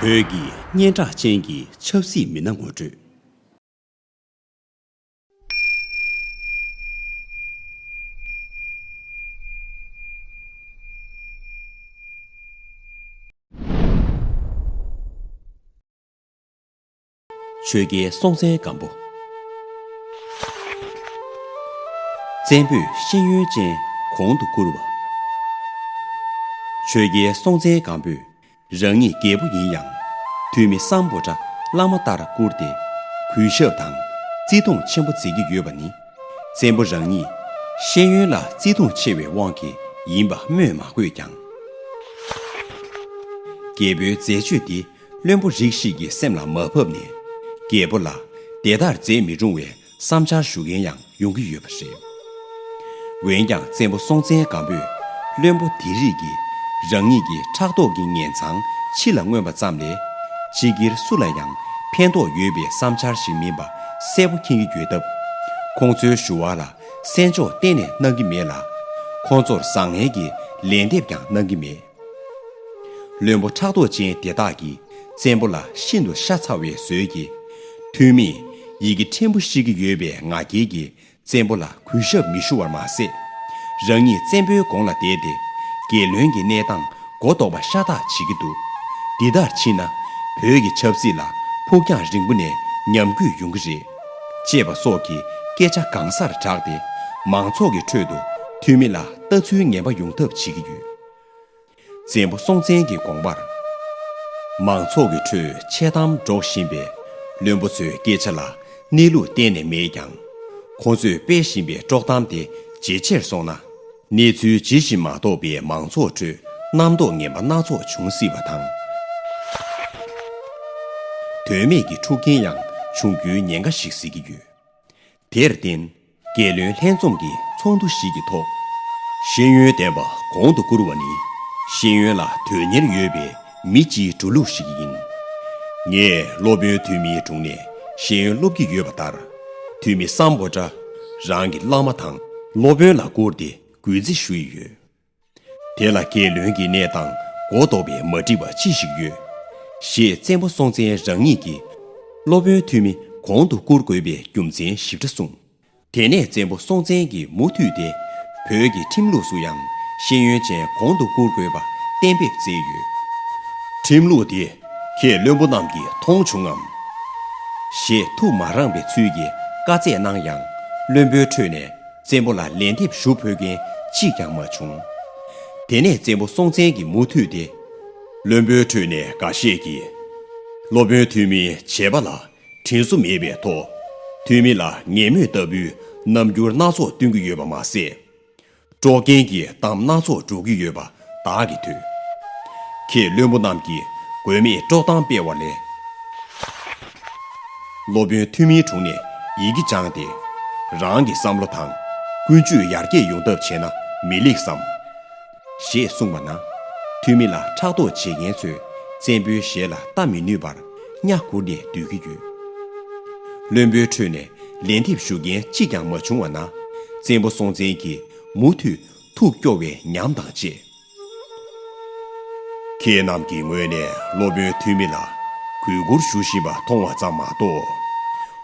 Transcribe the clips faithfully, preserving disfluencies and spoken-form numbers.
བོད་ཀྱི་སྙན་གྲགས་ཅན་གྱི་ཆབ་སྲིད་མི་སྣ་ངོ་སྤྲོད། ཆོས་རྒྱལ་སྲོང་བཙན་སྒམ་པོ། བཙན་པོས་ཤེས་ཡོན་ཅན་གོང་དུ་བཀུར་བ། ཆོས་རྒྱལ་སྲོང་བཙན་སྒམ་པོས་རང་ཉིད་རྒྱལ་པོ་ཡིན་ཡང་། འཐུས་མི་སམ་བྷོ་ཊ་བླ་མ་ལྟར་བཀུར་ཏེ། གུས་ཞབས་དང་བརྩི་མཐོང་ཆེན་པོ་མཛད་ཀྱི་ཡོད་པ་ནི། བཙན་པོ་རང་ཉིད་ཤེས་ཡོན་ལ་བརྩི་མཐོང་ཆེ་བའི་དབང་གིས་ཡིན་པ་སྨོས་མ་དགོས་ཀྱང་། རྒྱལ་པོའི་མཛད་སྤྱོད་འདི་བློན་པོ་རིགས་ཤིག་གི་སེམས་ལ་མ་བབས་ནས། རྒྱལ་པོ་ལ་དེ་ལྟར་མཛད་མི་རུང་བའི་བསམ་འཆར་ཞུ་མཁན་ཡང་ཡོང་གི་ཡོད་པ་རེད། འོན་ཀྱང་བཙན་པོ་སྲོང་བཙན་སྒམ་པོས་བློན་པོ་དེ་རིགས་ཀྱིས་རང་ཉིད་ཀྱི་ཕྲག་དོག་གི་ངན་མཚང་ཕྱི་ལ་མངོན་པ་ཙམ་ལས། ཕྱི་རྒྱལ་སུ་ལ་ཡང་ཕན་ཐོགས་ཡོད་པའི་བསམ་འཆར་ཞིག་མིན་པ་གསལ་པོ་མཁྱེན་གྱི་ཡོད་སྟབས། ཁོང་ཚོའི་ཞུ་བ་ལ་གསན་འཇོག་གཏན་ནས་གནང་གི་མེད་ལ། ཁོང་ཚོར་བཟང་ངན་གྱི་ལན་འདེབས་ཀྱང་གནང་གི་མེད། བློན་པོ་ཕྲག་དོག་ཅན་དེ་དག་གིས་བཙན་པོ་ལ་ཤིན་ཏུ་ཤ་ཚ་བའི་ཟོལ་གྱིས། འཐུས་མིས་ཡི་གེ་ཕྲན་བུ་ཤེས་ཀྱི་ཡོད་པའི་ང་རྒྱལ་གྱིས་བཙན་པོ་ལ་གུས་ཞབས་མི་ཞུ་བར་མ་ཟད། རང་ཉིད་བཙན་པོའི་གོང་ལ་བསྡད་དེ། རྒྱལ་བློན་གྱི་གནས་སྟངས་མགོ་འདོགས་པ་ཤ་སྟག་བྱེད་ཀྱི་འདུག་འདི་ལྟར་ཕྱིན་ན་བོད་ཀྱི་ཆབ་སྲིད་ལ་ཕུགས་རྒྱང་རིང་པོ་ནས་ཉམས་རྒུད་ཡོང་གི་རེད། ཅེས་པ་སོགས་ཀྱི་སྐད་ཆ་གང་སར་གྲགས་ཏེ། མང་ཚོགས་ཀྱི་ཁྲོད་དུ་འཐུས་མི་ལ་ལྟ་ཚུལ་ངན་པ་ཡོང་ཐབས་བྱེད་ཀྱི་ཡོད། བཙན་པོ་སྲོང་བཙན་གྱི་དགོངས་པར། མང་ཚོགས་ཀྱི་ཁྲོད་འཆལ་གཏམ་སྒྲོག་བཞིན་པའི་བློན་པོ་ཚོའི་སྐད་ཆ་ལ་གནས་ལུགས་གཏན་ནས་མེད་ཀྱང་། ཁོང་ཚོས་སྤེལ་བཞིན་པའི་དཀྲོག་གཏམ་དེ་ཇེ་ཆེར་སོང་ན། གནས་ཚུལ་ཇི་བཞིན་མ་རྟོགས་པའི་མང་ཚོགས་ཁྲོད་རྣམ་རྟོག་ངན་པ་སྣ་ཚོགས་འབྱུང་སྲིད་པ་དང་། དོན་མེད་ཀྱི་འཁྲུག་རྐྱེན་ཡང་འབྱུང་རྒྱུའི་ཉེན་ཁ་ཞིག་གཟིགས་ཀྱི་ཡོད། དེར་བརྟེན། རྒྱལ་བློན་ལྷན་འཛོམས་ཀྱི་ཚོགས་འདུ་ཞིག་གི་ཐོག་ཤེས་ཡོན་ལྡན་པ་གོང་དུ་བཀུར་བ་ནི། ཤེས་ཡོན་ལ་དོན་གཉེར་ཡོད་པའི་མི་སྤྱིའི་འགྲོ་ལུགས་ཤིག་ཡིན། ངས་སློབ་དཔོན་འཐུས་མིའི་དྲུང་ནས་ཤེས་ཡོན་སློབ་ཀྱི་ཡོད་པ་ལྟར། འཐུས་མི་སམ་བྷོ་ཊ་རང་གི་བླ་མ་དང་སློབ་དཔོན་ལ་བཀུར་ཏེ་གུས་བརྩི་ཞུ་ཡི་ཡོད། དེ་ལ་རྒྱལ་བློན་གྱི་གནས་སྟངས་མགོ་འདོགས་པའི་མ་འགྲིག་པ་ཅི་ཞིག་ཡོད། ཞེས་བཙན་པོ་སྲོང་བཙན་རང་ཉིད་ཀྱིས་སློབ་དཔོན་འཐུས་མི་གོང་དུ་བཀུར་དགོས་པའི་རྒྱུ་མཚན་ཞིབ་ཕྲ་གསུངས། དེ་ནས་བཙན་པོ་སྲོང་བཙན་གྱིས་མུ་མཐུད་དེ་བོད་ཀྱི་ཁྲིམས་ལུགས་སུ་ཡང་ཤེས་ཡོན་ཅན་གོང་དུ་བཀུར་དགོས་པ་གཏན་འབེབས་མཛད་ཡོད། ཁྲིམས་ལུགས་དེ་ཁྱེད་བློན་པོ་རྣམས་ཀྱིས་མཐོང་བྱུང་ངམ། ཞེས་ཐུགས་མ་རངས་པའི་ཚུལ་གྱིས་བཀའ་སྩལ་གནང་ཡང་། བློན་པོའི་ཁྲོད་ནས་བཙན་པོ་ལ་ལན་འདེབས་ཞུ་ཕོད་མཁན་གཅིག་ཀྱང་མ་བྱུང་། དེ་ནས་བཙན་པོ་སྲོང་བཙན་གྱིས་མུ་མཐུད་དེ། བློན་པོའི་ཁྲོད་ནས་འགའ་ཤས་ཀྱིས། སློབ་དཔོན་འཐུས་མིའི་བྱེད་པ་ལ་དྲིན་གཟོ་མེད་པའི་ཐོག་འཐུས་མི་ལ་ངན་སྨོད་ལྟ་བུའི་རྣམ་འགྱུར་སྣ་ཚོགས་སྟོན་གྱི་ཡོད་པ་མ་ཟད། དཀྲོག་རྐྱེན་གྱི་གཏམ་སྣ་ཚོགས་སྒྲོག་གི་ཡོད་པ་བདག་གིས་ཐོས། ཁྱེད་བློན་པོ་རྣམས་ཀྱིས་དགོས་མེད་དཀྲོག་གཏམ་སྤེལ་བ་ལས། སློབ་དཔོན་འཐུས་མིའི་དྲུང་ནས་ཡི་གེ་བགྱངས་ཏེ། རང་གི་བསམ་བློ་དང་ཀུན་སྤྱོད་ཡར་རྒྱས་ཡོང་ཐབས་བྱས་ན་མི་ལེགས་སམ། ཞེས་གསུངས་པ་ན། འཐུས་མི་ལ་ཕྲག་དོག་བྱེད་མཁན་ཚོས་བཙན་པོའི་ཞལ་ལ་ལྟ་མི་ནུས་པར་གཉའ་ཁུར་ནས་སྡོད་ཀྱི་ཡོད། བློན་པོའི་ཁྲོད་ནས་ལན་འདེབས་ཞུ་མཁན་གཅིག་ཀྱང་མ་བྱུང་བ་ན། བཙན་པོ་སྲོང་བཙན་གྱིས་མུ་མཐུད་ཐུགས་སྐྱོ་བའི་ཉམས་དང་བཅས། ཁྱེད་རྣམས་ཀྱི་ངོས་ནས་སློབ་དཔོན་འཐུས་མི་ལ་གུས་བཀུར་ཞུ་བཞིན་པ་མཐོང་བ་ཙམ་མ་གཏོགས།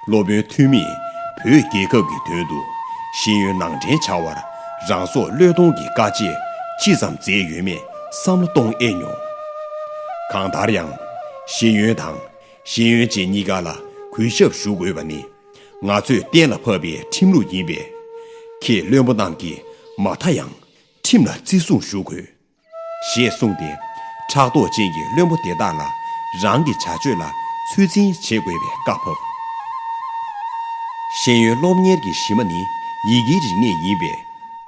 སློབ་དཔོན་འཐུས་མིས་བོད་རྒྱལ་ཁབ་ཀྱི་དོན་དུ་ཤེས་ཡོན་ནང་འདྲེན་བྱ་བར་རང་སྲོག་བློས་གཏོང་གི་དཀའ་སྤྱད་ཅི་ཙམ་མཛད་ཡོད་མེད་བསམ་བློ་གཏོང་ཨེ་མྱོང་། གང་ལྟར་ཡང་། ཤེས་ཡོན་དང་ཤེས་ཡོན་ཅན་གཉིས་ཀ་ལ་གུས་ཞབས་ཞུ་དགོས་པ་ནི་ང་ཚོས་གཏན་ལ་ཕབ་པའི་ཁྲིམས་ལུགས་ཡིན་པས། ཁྱེད་བློན་པོ་རྣམས་ཀྱིས་མ་མཐའ་ཡང་ཁྲིམས་ལ་བརྩི་སྲུང་ཞུ་དགོས། ཞེས་གསུངས་ཏེ། ཕྲག་དོག་ཅན་གྱི་བློན་པོ་དེ་དག་ལ་རང་གི་བྱ་སྤྱོད་ལ་ཚོད་འཛིན་བྱེད་དགོས་པའི་བཀའ་ཕབ། ཤེས་ཡོན་སློབ་གཉེར་གྱི་གཞི་མ་ནི་ཡི་གེའི་རིག་གནས་ཡིན་པས།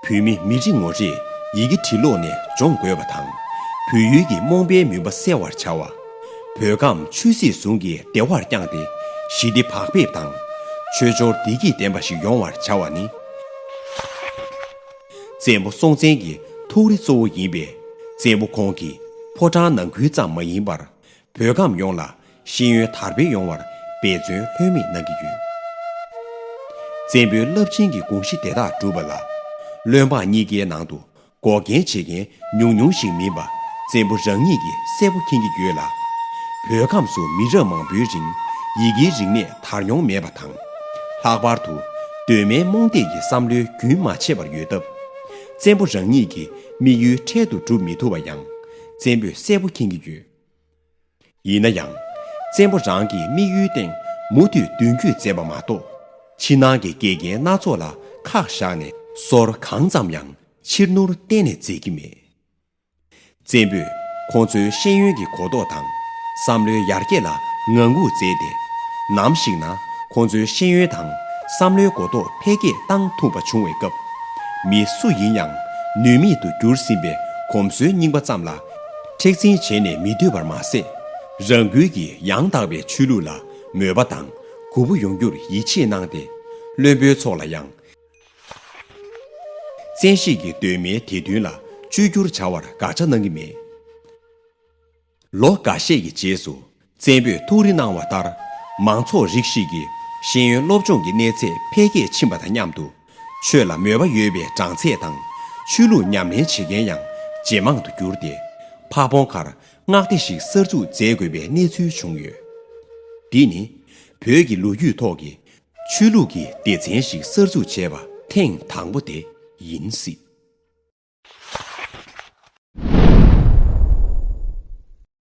བོད་མི་མི་རེ་ངོ་རེས་ཡི་གེ་འབྲི་ཀློག་ནས་སྦྱོང་དགོས་པ་དང་། བོད་ཡུལ་གྱི་རྨོངས་པའི་མུན་པ་སེལ་བར་བྱ་བ། བོད་ཁམས་ཆོས་སྲིད་ཟུང་གི་བདེ་བར་བསྐྱངས་ཏེ། ཞི་བདེ་བག་ཕེབས་དང་། ཆོས་འབྱོར་བདེ་སྐྱིད་ལྡན་པ་ཞིག་ཡོང་བར་བྱ་བ་ནི། བཙན་པོ་སྲོང་བཙན་གྱི་ཐུགས་རེ་གཙོ་བོ་ཡིན་པས། བཙན་པོ་ཁོང་གིས་ཕོ་བྲང་ནང་ཁུལ་ཙམ་མ་ཡིན་པར། བོད་ཁམས་ཡོངས་ལ་ཤེས་ཡོན་དར་སྤེལ་ཡོང་བར་འབད་བརྩོན་ལྷོད་མེད་གནང་གི་ཡོད། བཙན་པོའི་རླབས་ཆེན་གྱི་དགོངས་གཞི་དེ་དག་བསྒྲུབས་པ་ལ། བློན་འབངས་གཉིས་ཀའི་ནང་དུ་འགོག་རྐྱེན་བྱེད་མཁན་ཉུང་ཉུང་ཞིག་མིན་པ་བཙན་པོ་རང་ཉིད་ཀྱིས་གསལ་པོ་མཁྱེན་གྱི་ཡོད་ལ། བོད་ཁམས་སུ་མི་རབས་མང་པོའི་རིང་ཡི་གེའི་རིག་གནས་དར་མྱོང་མེད་པ་དང་། ལྷག་པར་དུ་གདོད་མའི་རྨོངས་དད་ཀྱི་བསམ་བློའི་རྒྱུན་མ་ཆད་པར་ཡོད་སྟབས། བཙན་པོ་རང་ཉིད་ཀྱི་དམིགས་ཡུལ་འཕྲལ་དུ་འགྲུབ་མི་ཐུབ་པ་ཡང་བཙན་པོས་གསལ་པོ་མཁྱེན་གྱི་ཡོད། ཡིན་ན་ཡང་། བཙན་པོ་རང་གི་དམིགས་ཡུལ་སྟེང་མུ་མཐུད་མདུན་སྐྱོད་མཛད་པ་མ་གཏོགས། ཕྱི་ནང་གི་འགལ་རྐྱེན་སྣ་ཚོགས་ལ་ཁག་བཞག་ནས་སོར་གང་ཙམ་ཡང་ཕྱིར་ནུར་གཏན་ནས་མཛད་ཀྱི་མེད། བཙན་པོས་ཁོང་ཚོའི་ཤེས་ཡོན་གྱི་གོ་རྟོགས་དང་བསམ་བློའི་ཡར་རྒྱས་ལ་ངང་སྒུག་མཛད་དེ། ནམ་ཞིག་ན་ཁོང་ཚོའི་ཤེས་ཡོན་དང་བསམ་བློའི་གོ་རྟོགས་འཕེལ་རྒྱས་བཏང་ཐུབ་པ་བྱུང་བའི་སྐབས། མི་སུ་ཡིན་ཡང་ནུས་མེད་དུ་གྱུར་ཟིན་པའི་གོམས་སྲོལ་རྙིང་པ་ཙམ་ལ་མཁྲེགས་འཛིན་བྱས་ནས་མི་སྡོད་པར་མ་ཟད། རང་འགུལ་གྱིས་ཡང་དག་པའི་ཆོས་ལུགས་ལ་མོས་པ་དང་མགུ་པོ་ཡོང་རྒྱུར་ཡིད་ཆེས་གནང་སྟེ། བློན་པོའི་ཚོགས་ལ་ཡང་། བཙན་ཤེད་ཀྱིས་གདོད་མའི་དད་འདུན་ལ་བཅོས་བསྒྱུར་བྱ་བར་དགག་བྱ་གནང་གི་མེད། ལོ་འགའ་ཤས་ཀྱི་རྗེས་སུ། བཙན་པོས་ཐུགས་རེ་གནང་བ་ལྟར། མང་ཚོགས་རིགས་ཤིག་གི་ཤེས་ཡོན་སློབ་སྦྱོང་གི་གནས་ཚད་འཕེལ་རྒྱས་ཕྱིན་པ་དང་མཉམ་དུ། ཆོས་ལ་མོས་པ་ཡོད་པའི་གྲངས་ཚད་དང་། ཆོས་ལུགས་ཉམས་ལེན་བྱེད་མཁན་ཡང་ཇེ་མང་དུ་གྱུར་ཏེ། ཕ་བོང་ཁར་མངའ་སྡེ་ཞིག་གསར་འཛུགས་མཛད་དགོས་པའི་གནས་ཚུལ་བྱུང་ཡོད། འདི་ནི་བོད་ཀྱི་ལོ་རྒྱུས་ཐོག་གི་ཆོས་ལུགས་ཀྱི་སྡེ་ཚན་ཞིག་གསར་འཛུགས་བྱས་པ་ཐེངས་དང་པོ་དེ་ཡིན་སྲིད།